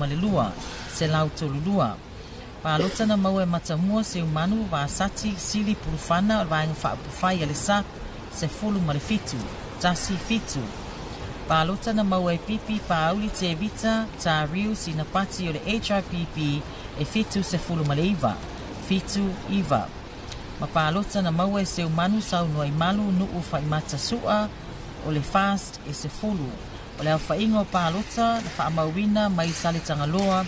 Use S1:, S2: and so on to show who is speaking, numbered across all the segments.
S1: 32, 132. Palota na maua e Matamua Seumanu Vasati Sili Pulufana o le Vaega Faaupufai a le SAP, 17, 1 7. Palota na maua e Pipi Paauli Tevita Tariu Sinapati o le HRPP e 79, 79. Ma palota na maua e Seumanu Saunoaimalu Nuu Faimata Sua o le FAST e 10. O le aofaiga o palota na faamauina mai Saletagaloa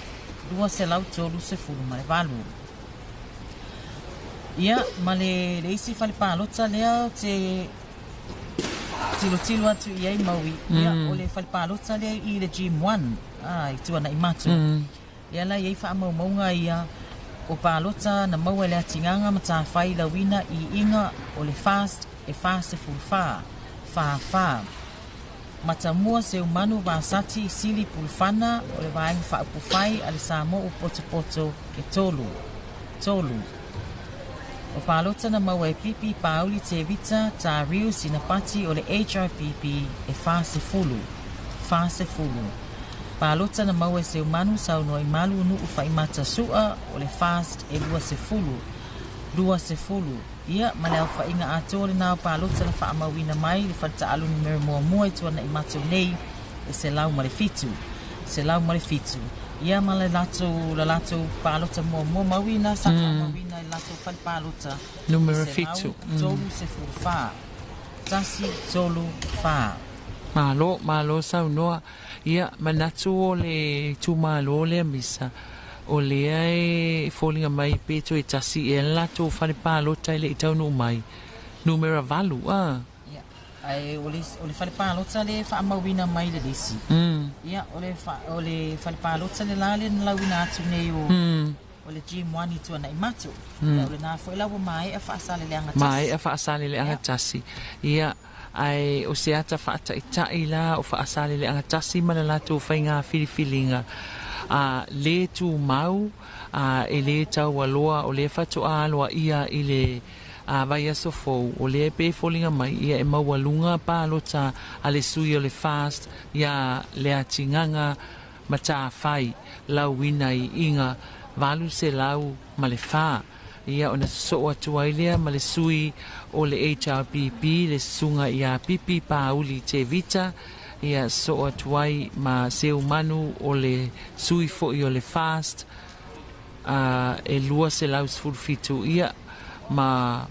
S1: 238. Ia, ma le isi fale palota lea te tilotilo atu i ai Maui, ia, o le fale palota lea i le Gym 1, i Tuanaimato. Ia la i ai faamaumauga ia o palota na maua e Leatigaga Matafai Lauina Iiga o le FAST e 44, 44. Matamua Seumanu Vasati Sili Pulufana o le Vaega Faaupufai a le Samoa ua Potopoto e 3, 3. O palota na maua e Pipi Paauli Tevita Tariu Sinapati o le HRPP e 40, 40. Palota na maua e Seumanu Saunoaimalu Nuu Faimata Sua o le FAST e 20, 20. Ia, ma le aofaiga atoa lena o palota na faamauina mai le fale taaalo numera 1 i Tuanaimato nei e 107, 107. Ia, ma le latou palota muamua mauina sa faamauina i le latou fale palota
S2: Numera 7.
S1: 134, 134.
S2: Malo, malo saunoa. Ia, manatu o le itumalo lea misa, o lea e foliga mai pe toe tasi ea le latou fale palota e le i taunuu mai. Numera 8, a?
S1: Ia, ae o le fale palota le faamauina mai le lisi. Ia, o le fale palota le la le na lauina atu nei o o le Gym 1 i Tuanaimato. Ia, o lena foi la ua maea faasaleleaga tasi.
S2: Maea faasaleleaga tasi. Ia, ae o se ata faataitai la o faasaleleaga tasi ma le latou faiga filifiliga a le tumau a e lē taualoa o lea faatoa aloaia i le vaiaso fou o lea pe foliga mai ia e maualuga palota a le sui o le FAST ia Leatigaga Matafai Lauina Iiga 804. Ia ona sosoo atu ai lea ma le sui o le HRPP le susuga ia Pipi Paauli Tevita. Ia sosoo atu ai ma Seumanu o le sui foi o le FAST e 217. Ia ma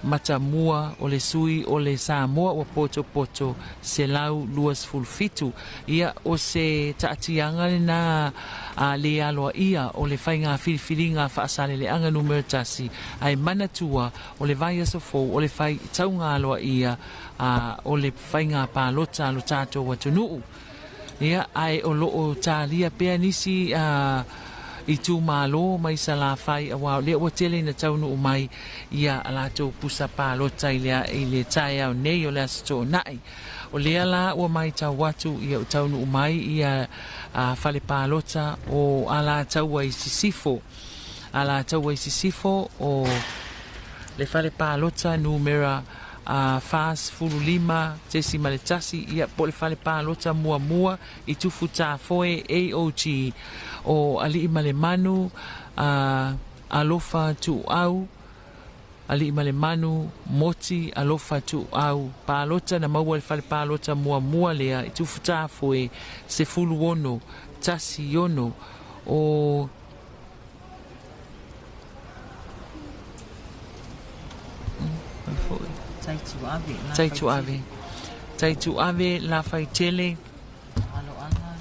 S2: Matamua o le sui o le Samoa ua Potopoto 127. Ia o se taatiaga lena a le aloaia o le faiga filifiliga faasaleleaga numera 1 ae manatua o le vaiaso fou o le faitauga aloaia o le faiga palota a lo tatou atunuu. Ia ae o loo talia pea nisi itumalo mai Salafai auā o lea ua tele ina taunuu mai ia a latou pusa palota i le taeao nei o le Aso Toonai. O lea la ua matau atu ia ua taunuu mai ia fale palota o Alataua i Sisifo. Alataua i Sisifo o le fale palota numera 45.1 ia po o le fale palota muamua i Tufutafoe AOG o Aliimalemanu Alofa Tuuau Aliimalemanu Moti Alofa Tuuau palota na maua le fale palota muamua lea i Tufutafoe 16 16 o
S1: Taituave.
S2: Taituave. Taituave Lafaitele.
S1: Valoaga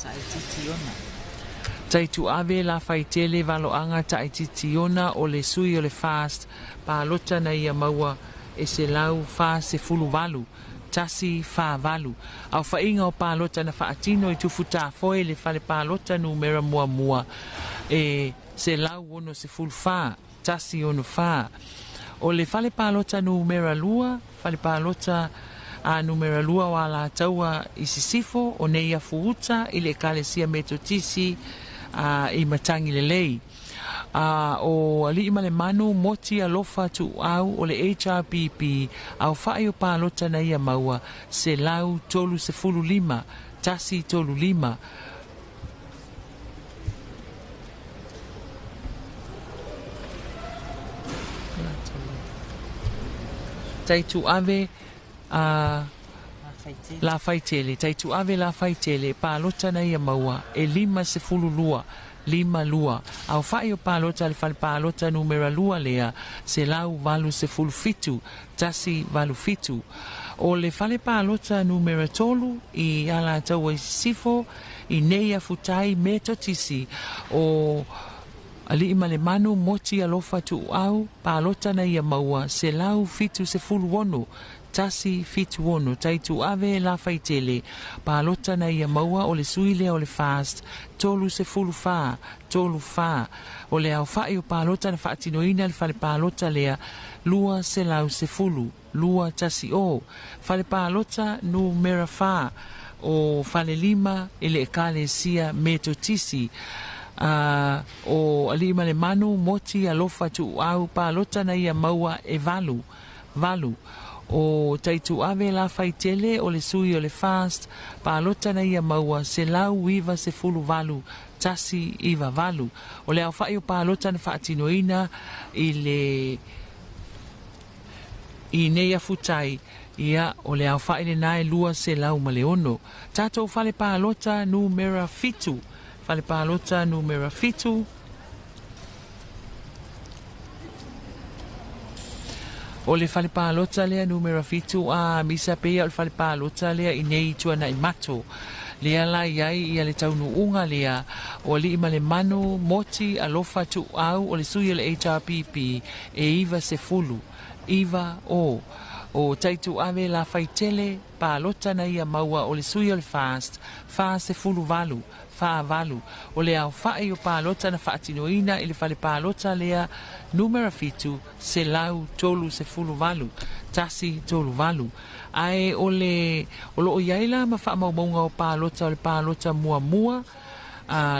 S1: Taititiona.
S2: Taituave Lafaitele Valoaga Taititiona o le sui o le FAST palota na ia maua e 148 148. Aofaiga o palota na faatino i Tufutafoe le fale palota numera 1 e 164 164. O le fale palota numera 2, fale palota a numera 2 o Alataua i Sisifo o Neiafu Uta i le Ekalesia Metotisi i Matagilelei. O Aliimalemanu Moti Alofa Tuuau o le HRPP aofa'i o palota na ia maua 135 135. Taituave Lafaitele, Taituave Lafaitele, palota na ia maua e 52, 52. Aofa'i o palota a le fale palota numera 2 lea, 187, 187. O le fale palota numera 3 i Alataua i Sisifo, i Neiafutai Metotisi, o Aliimalemanu Moti Alofa Tuuau, palota na ia maua 176, 176. Taituave Lafaitele, palota na ia maua o le sui lea o le FAST, 34, 34. O le aofa'i o palota na faatinoina le fale palota lea, 210, 210. Fale palota numera 4 o Falelima i le Ekalesia Metotisi, o Aliimalemanu Moti Alofa Tuuau, palota na ia maua e 8, 8. O Taituave Lafaitele o le sui o le FAST, palota na ia maua 198, 198. O le aofa'i o palota na faatinoina i le i Neiafutai, ia o le aofa'i lenā e 206. Tatou fale palota numera 7, fale palota numera 7. O le fale palota lea numera 7 a misa peia o le fale palota lea i nei Tuanaimato. Lea la iai ia le taunuuga lea o Aliimalemanu Moti Alofa Tuuau o le sui o le HRPP e 90, 90. O Taituave Lafaitele, palota na ia maua o le sui o le FAST, 48, 48. O le aofa'i o palota na faatinoina i le fale palota lea numera 7, 138, 138. Ae o le o loo iai la ma faamaumauga o palota o le palota muamua,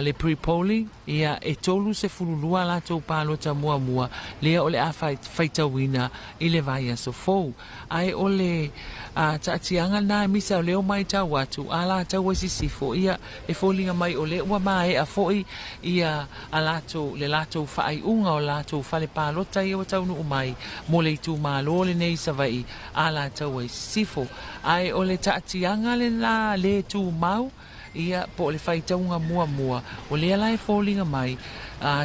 S2: le pre-polling, ia e 32 latou palota muamua lea o le a faitauina i le vaiaso fou. Ae o le taatiaga lena misa o leo matau atu Alataua i Sisifo, ia e foliga mai o lea ua maea foi ia a latou le latou faaiuga o latou fale palota ia ua taunuu mai mo le itumalo lenei i Savaii Alataua i Sisifo. Ae o le taatiaga lena le tumau, ia po o le faitauga muamua o lea la e foliga mai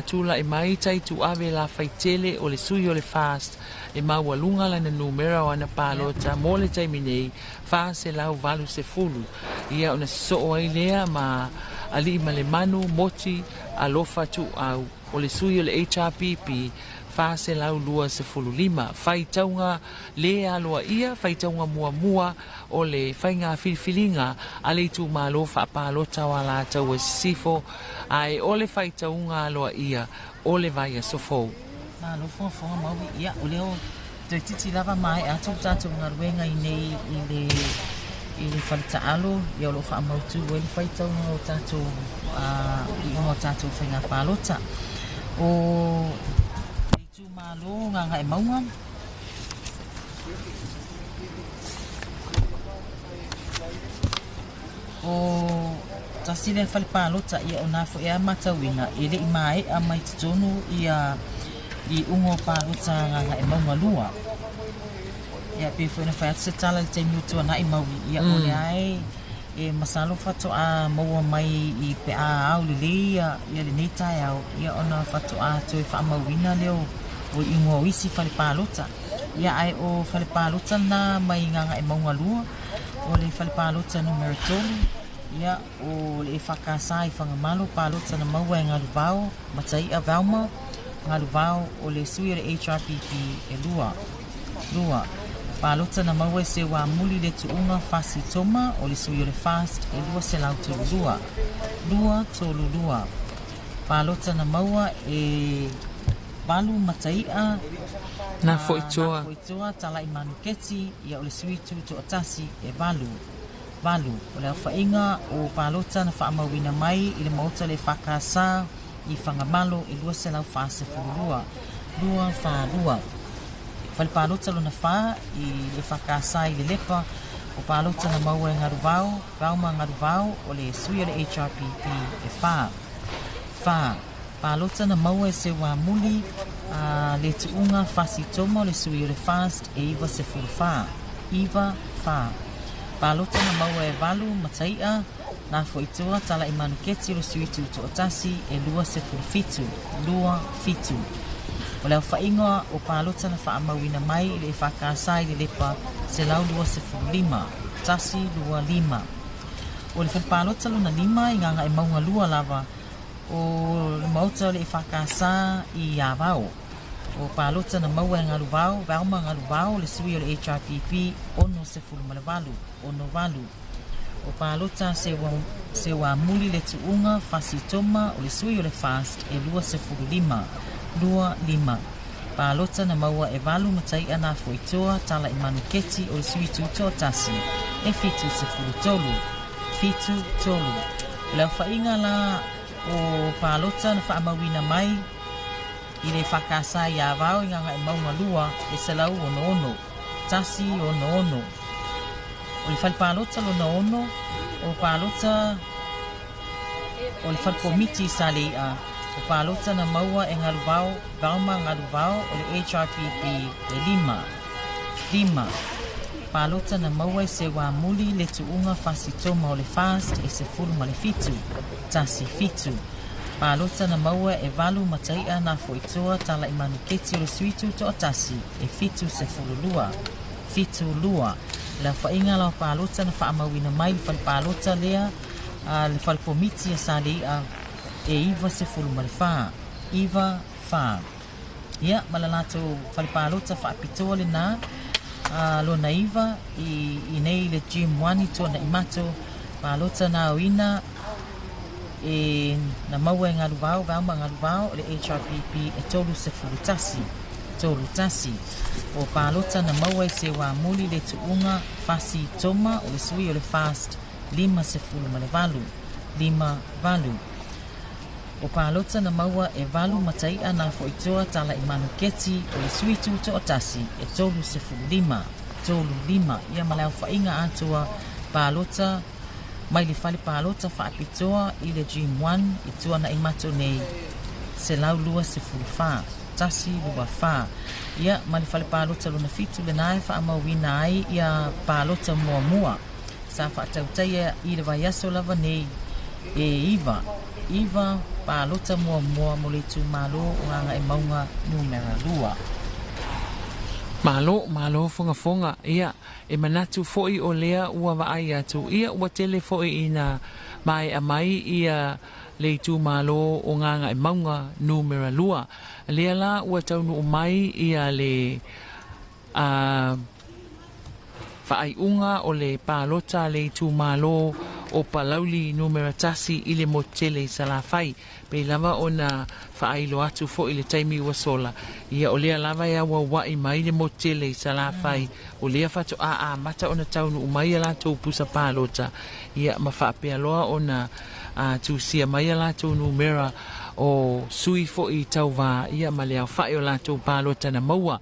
S2: tula'i mai Taituave Lafaitele o le sui o le FAST e maualuga lana numera o ana palota mo le taimi nei 480, ia ona sosoo ai lea ma Aliimalemanu Moti Alofa Tuuau o le sui o le HRPP 425. Faitauga lē aloaia, faitauga muamua o le faiga filifiliga a le itumalo faapalota o Alataua i Sisifo, ae o le faitauga aloaia o le vaiaso fou.
S1: Malo fogafoga Maui, ia o lea o toeitiiti lava maea atu le tatou galuega i nei i le fale taalo, ia o lo o faamautu ai le faitauga o tatou iuga o tatou faiga palota. O le itumalo Gagaemauga, o tasi lea fale palota, ia o nā foi a matauina e le'i maea mai totonu ia iuga o palota Gagaemauga 2. Ia pe foi na fai atu se tala i le taimi o tuana'i Maui, ia o lea e masalo faatoa maua mai i pe a ao lelei ia lenei taeao, ia ona faatoa toe faamauina lea o iuga o isi fale palota. Ia ae o fale palota lena mai Gagaemauga 2, o le fale palota numera 3, ia o le EFKS i Fagamalo, palota na maua e Galuvao Mataia Velma Galuvao o le sui o le HRPP e 2, 2. Palota na maua e Seuamuli le Tuuga Fasi Toma o le sui o le FAST e 232, 232. Palota na maua e Valu Mataia
S2: Na Foitoa
S1: Foitoa Tala'i Manuketi, ia o le sui tuto'atasi e 8, 8. O le aofa'iga o palota na faamauina mai i le maota le EFKS i Fagamalo e 242, 242. Fale palota lona 4 i le EFKS i Lelepa, o palota na maua e Galuvao Velma Galuvao o le sui o le HRPP e 4, 4. Palota na maua e Seuamuli le tuuga Fasi Toma o le sui o le FAST e 94, 9 4. Palota na maua e Valu Mataia na Foitua Talai Manuketi o le sui tutoatasi e 27, 2 7. O le aofaiga o palota na faamauina mai i le EFKS i le Lepa 125, 125. O le fale palota lona 5 i Gagaemauga 2 lava o le maota o le EFKS i Avao. O palota na maua e Galuvao, Velma Galuvao, le sui o le HRPP 68, 68. O palota Seuamuli le tuuga Fasi Toma o le sui o le FAST e 25, 25. Palota na maua e Valu Mataia na Foitua Talai Manuketi o le sui tutoatasi e 73, 73. O le aofaiga la o palota na faamauina mai i le EFKS i Avao i Gagaemauga 2 e 166, 166. O le fale palota lona 6 o palota o le fale komiti i Saleia o palota na maua e Galuvao, Velma Galuvao o le HRPP e 5, 5. Palota na maua e Seuamuli le tuuga Fasi Toma o le FAST e 17, 17. Palota na maua e Valu Mataia na Foitua Talai Manuketi o le sui tutoatasi e 72, 72. Le aofaiga la o palota na faamauina mai le fale palota lea le fale komiti a Saleia e 94, 94. Ia, ma le latou fale palota faapitoa lena lona 9 i nei le Gym 1 i Tuanaimato. Palota na aoina e na maua e Galuvao, Velma Galuvao, le HRPP e 31, 31. O palota na maua e Seuamuli le tuuga Fasi Toma o le sui o le FAST 58, 58. O palota na maua e Valu Mataia na Foitua Talai Manuketi o le sui tutoatasi e 35, 35. Ia ma le aofaiga atoa palota mai le fale palota faapitoa i le Gym 1 i Tuanaimato nei 124, 124. Ia ma le fale palota lona 7 lena e faamauina ai ia palota muamua sa faatautaia i le vaiaso lava nei e 9, 9 palota muamua mo le itumalo o Gagaemauga numera 2.
S2: Malo, malo fogafoga. Ia, e manatu foi o lea ua vaai atu. Ia, ua tele foi ina maea mai ia le itumalo o Gagaemauga numera 2. Lea la ua taunuu mai ia le faaiuga o le palota le itumalo o Palauli numera 1 i le motu tele i Salafai. Pei lava ona faailo atu foi le taimi ua sola. Ia o lea lava e auauai mai le motu tele i Salafai. O lea faatoa amata ona taunuu mai a latou pusa palota. Ia ma faapea loa ona tusia mai a latou numera o sui foi tauva. Ia ma le aofai o latou palota na maua.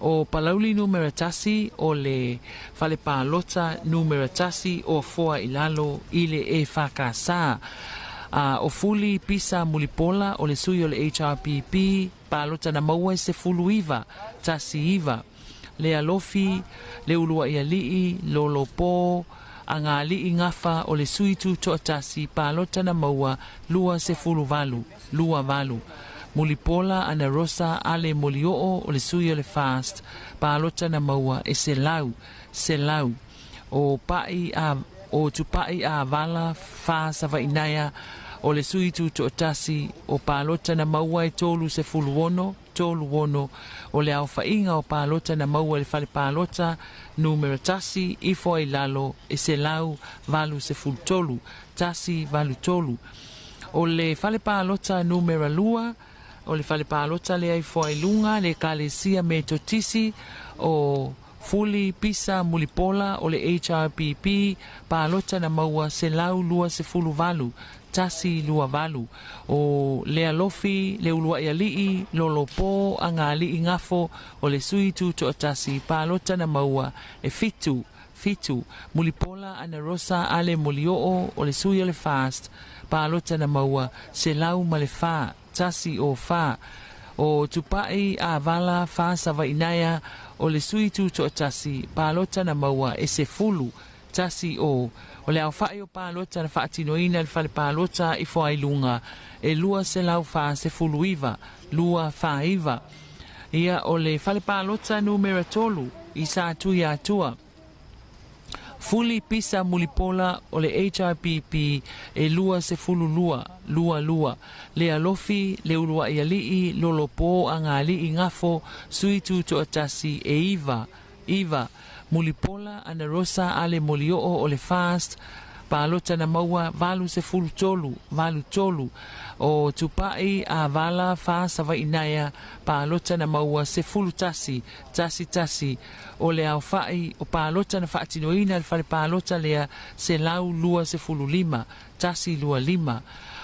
S2: O Palauli numera 1 o le fale palota numera 1 o foa i lalo i le EFKS. O Fuli Pisa Mulipola o le sui o le HRPP palota na maua e 19, 19. Le alofi, le ulua i alii, lolopo, a ngā alii ngafa o le sui tutoatasi palota na maua 28, 28. Mulipola Ana Rosa Ale Molioo o le sui o le FAST palota na maua e 100, 100. O pai a o tupai a vala fa savainaia o le sui tutoatasi o palota na maua e 36, 36. O le aofaiga o palota na maua e le fale palota numera 1 ifo ai lalo e 183, 183. O le fale palota numera 2 o le fale palota lea ifo ai lunga le ekalesia Metotisi o Fuli Pisa Mulipola o le HRPP palota na maua 128, 128. O le alofi le uluai alii lolopo a ngā alii ngafo o le sui tutoatasi palota na maua e 7, 7. Mulipola Ana Rosa Ale Molioo o le sui o le FAST palota na maua 104, 1 o 4. O Tupai Avala Fa Savainaia o le sui tutoatasi palota na maua e 10 1 o. O le aofa'i o palota na faatinoina i le fale palota i Foailuga e 249, 249. Ia o le fale palota numera 3 i Satuiatua. Fuli Pisa Mulipola o le HRPP e 22, 22. Le Alofi, le Uluai Alii, Lolopo, Agalii Gafo, Sui Tutoatasi e 9, 9. Mulipola, Ana Rosa, Ale Molioo o le FAST, palota na maua 83, 83. O Tupai Avala Fa Savainaia, palota na maua 11, 11. O le aofa'i o palota na faatinoina i le fale palota lea 125, 125.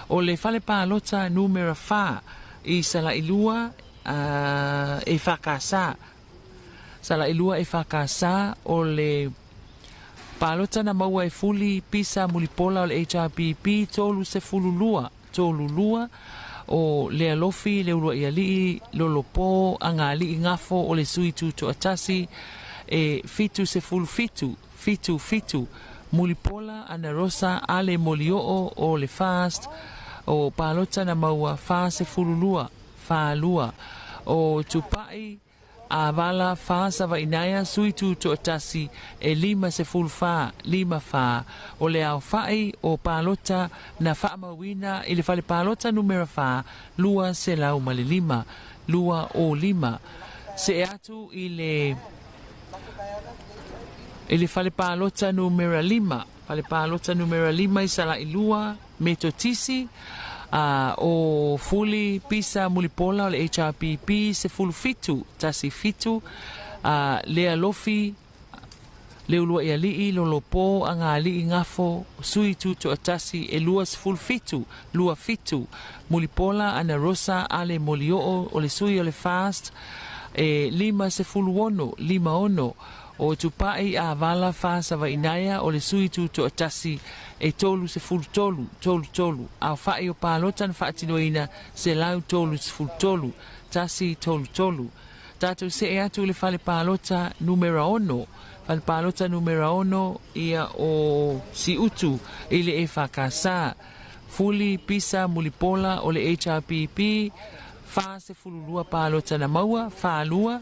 S2: O le fale palota numera 4 i Salailua e Whakasa. Salailua e Whakasa o le palota na maua e Fuli Pisa Mulipola o le HRPP 32, 32. O le Alofi, le Uluai Alii, Lolopo, Agalii Gafo o le Sui Tutoatasi e 77, 77. Mulipola, Ana Rosa, Ale Molioo o le FAST, o palota na maua 42, 42. O Tupai Avala Fa Savainaia, Sui Tutoatasi e 54, 54. O le aofa'i o palota na faamauina i le fale palota numera 4, 205, 205. Se atu i le fale palota numera 5, fale palota numera 5 i Salailua, Metotisi, o Fuli Pisa Mulipola o le HRPP 17, 17. Le Alofi, le Uluai Alii, Lolopo, Agalii Gafo, Sui Tutoatasi e 27, 27. Mulipola, Ana Rosa, Ale Molioo o le Sui o le FAST e 56, 56. O Tupai Avala Fa Savainaia o le Sui Tutoatasi e 33, 33. Aofa'i o palota na faatinoina 133, 133. Tatou see atu le fale palota numera 6. Fale palota numera 6 ia o Siutu i le e Whakasa. Fuli Pisa Mulipola o le HRPP 42 palota na maua, 42.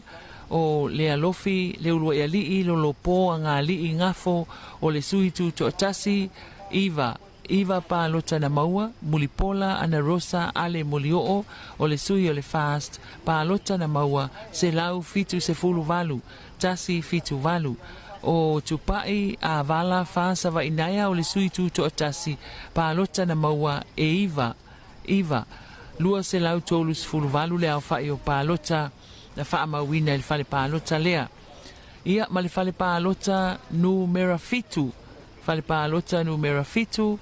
S2: O le Alofi, le Uluai Alii, Lolopo, Agalii Gafo o le Sui Tutoatasi, 9, 9 palota na maua. Mulipola, Ana Rosa, Ale Molioo o le Sui o le FAST, palota na maua 178, 178. O Tupai Avala Fa Savainaia o le Sui Tutoatasi, palota na maua e 9, 9. 238 le aofa'i o palota na faamauina i le fale palota lea. Ia ma le fale palota numera 7, fale palota numera 7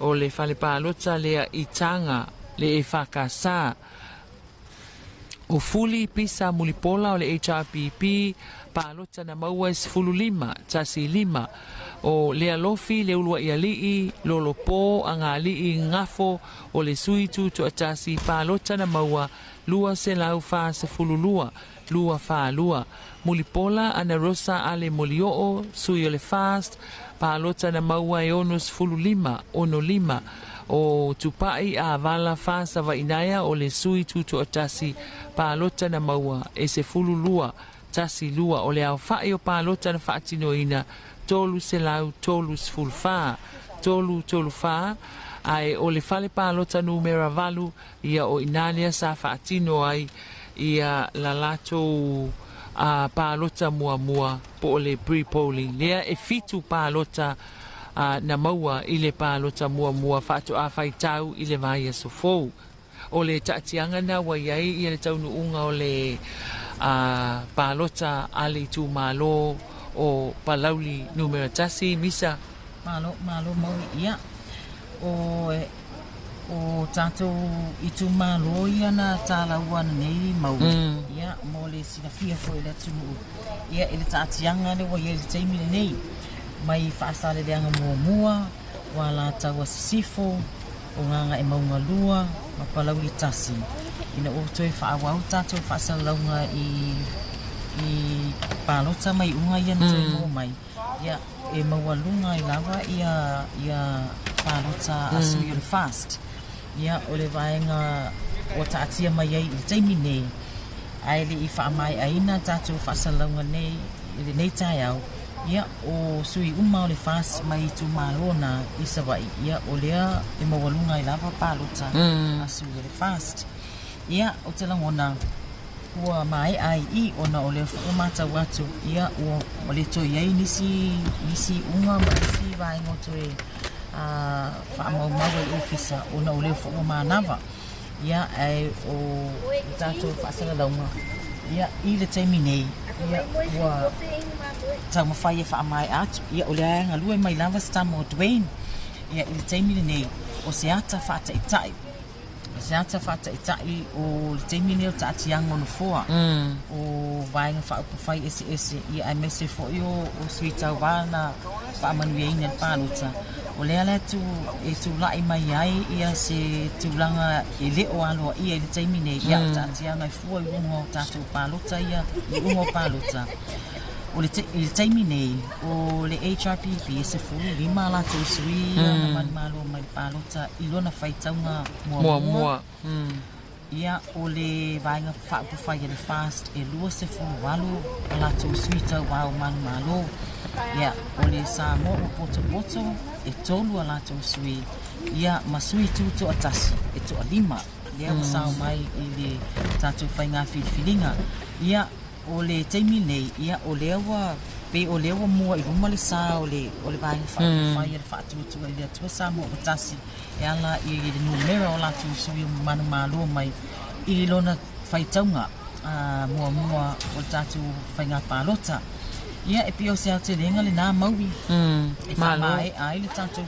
S2: o le fale palota lea i Taga le e Whakasa. O Fuli Pisa Mulipola o le HRPP palota na maua e 15, 15. O le Alofi, le Uluai Alii, Lolopo, Agalii Gafo o le Sui Tutoatasi, palota na maua 242, 242. Mulipola, Ana Rosa, Ale Molioo, Sui o le FAST, palota na maua e 65, 65. O Tupai Avala Fa Savainaia o le Sui Tutoatasi, palota na maua e 12, 12. O le aofa'i o palota na faatinoina 334, 334. Ae o le fale palota numera 8 ia o inalia sa faatino ai ia la latou palota muamua po o le pre-polling lea e 7 palota na maua i le palota muamua faatoa faitau i le vaiaso fou. O le taatiaga na ua iai ia le taunuuga o le palota a le itumalo o Palauli numera 1 Misa.
S1: Malo, malo maui ia. O tātou itumalo ia na tālaua nei maui. Ia, mo le silafia foi le atunuu. Ia, i le taatiaga le ua iai le taimi lenei. Mai Faasaleleaga muamua, o Alataua Sisifo, o Gagaemauga 2 ma Palauli 1, ina ua toe faaauau tatou faasalalauga i palota ma iuga ia na toe maua mai, ia e maualuga ai lava ia palota a sui o le FAST. Ia o le vaega ua taatia mai ai i le taimi nei, ae le i faamaeaina tatou faasalalauga nei i lenei taeao, ia o sui uma o le FAST mai itumalo na i Savaii, ia o lea e maualuga ai lava palota a sui o le FAST. Ia o te lagona ua maea ai i ona o lea foi ua matau atu, ia ua le toe i ai nisi iuga ma nisi vaega o toe faamaumau ai le ofisa ona o lea foi ua manava. Ia ae o tatou faasalalauga, ia i le taimi nei, ia ua taumafai e faamaea atu. Ia o lea e galue mai lava se tama o Dwayne, ia i le taimi lenei o se ata faataitai. O se ata faataitai o le taimi nei o taatiaga o nofoa, o vaega faaupufai eseese, ia aemaise foi o sui tauvā na faamanuiaina i le palota. O lea la e tulai mai ai ia se tulaga e le o aloaia i le taimi nei, ia o taatiaga e fua i luga o tatou palota ia, i luga o palota. O le taimi nei, o le HRPP e 15 latou sui na manumalo mai le palota i lona faitauga muamua. Ia o le vaega faaupufai a le FAST e 28 a latou sui tauvā o manumalo. Ia o le Samoa ua potopoto e 3 a latou sui, ia ma sui tutoatasi e 5 lea ua sao mai i le tatou faiga filifiliga. Ia o le taimi nei, ia o lea ua pei o lea ua mua i luma le sa o le vaega faaupufai a le Faatuatua i le Atua Samoa ua tasi e ala i le numera o latou sui o manumalo mai i lona faitauga muamua o le tatou faiga palota. Ia e pei o se aotelega lena maui e faamaea ai le tatou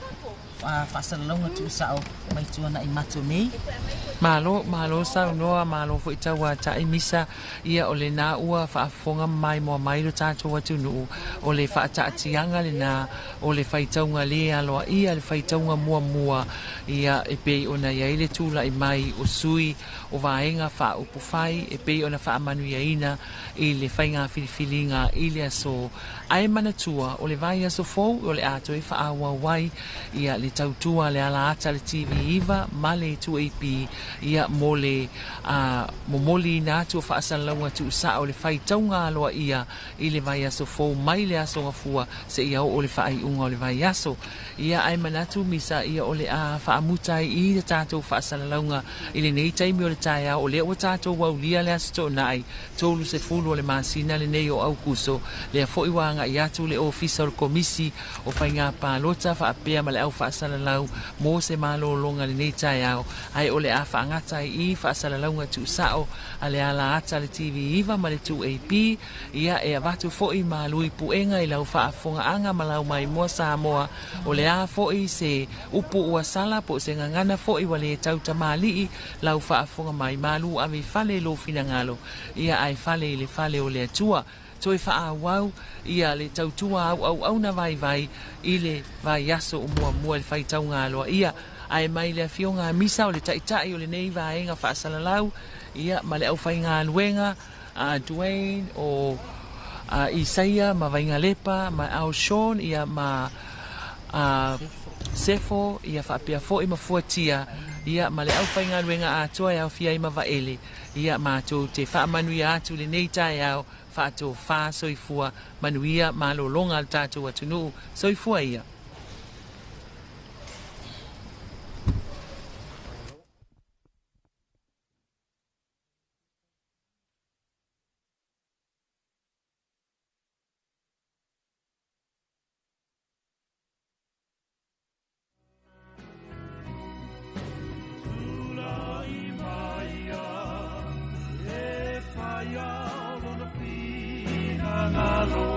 S1: faasalalauga tuusao mai tuanai matou nei.
S2: Malo, malo saunoa, malo foi tauata'i misa. Ia o lena ua faafofoga mai moa mai lo tatou atunuu o le faataatiaga lena o le faitauga lē aloaia le faitauga muamua, ia e pei ona i ai le tula'i mai o sui o vaega faaupufai e pei ona faamanuiaina i le faiga filifiliga i le aso. Ae manatua o le vaiaso fou o le a toe faaauau ai ia le tautua le ala ata le TV9 ma le 2AP, ia mo le momoliina atu o faasalalauga tuusao le faitauga aloaia i le vaiaso fou mai le aso gafua seia oo le faaiuga o le vaiaso. Ia ae manatu misa, ia o le a faamuta ai i le tatou faasalalauga i lenei taimi o le taeao, o lea ua tatou aulia le aso toonai 30 o le masina lenei o Aukuso. Lea foi ua agai atu le ofisa o le Komisi o Faiga Palota faapea ma le au faasalalau mo se malologa lenei taeao, ae o le a faagata ai i faasalalauga tuusao a le ala ata le TV9 ma le 2AP. Ia e avatu foi malui puega i lau faafofogaaga ma lau maimoa Samoa, o le a foi se upu ua sala po o se gagana foi ua lē tautamalii lau faafofoga mai, malu ave i fale i lou finagalo, ia ae fale i le fale o le Atua. Toe faaauau ia le tautua auauauna vaivai i le vaiaso o muamua i le faitauga aloaia. Ae mai le afioga a Misa o le taitai o lenei vaega faasalalau, ia ma le aufaigaluega a Dwayne o Isaia ma Vaigalepa ma Al Sean, ia ma Sefo, ia faapea foi ma Fuatia, ia ma le aufaigaluega atoa e aofia ai ma Vaele. Ia matou te faamanuia atu lenei taeao, faatofā soifua manuia malologa a le tatou atunuu. Soifua ia.
S3: E whai lona whina ngalo.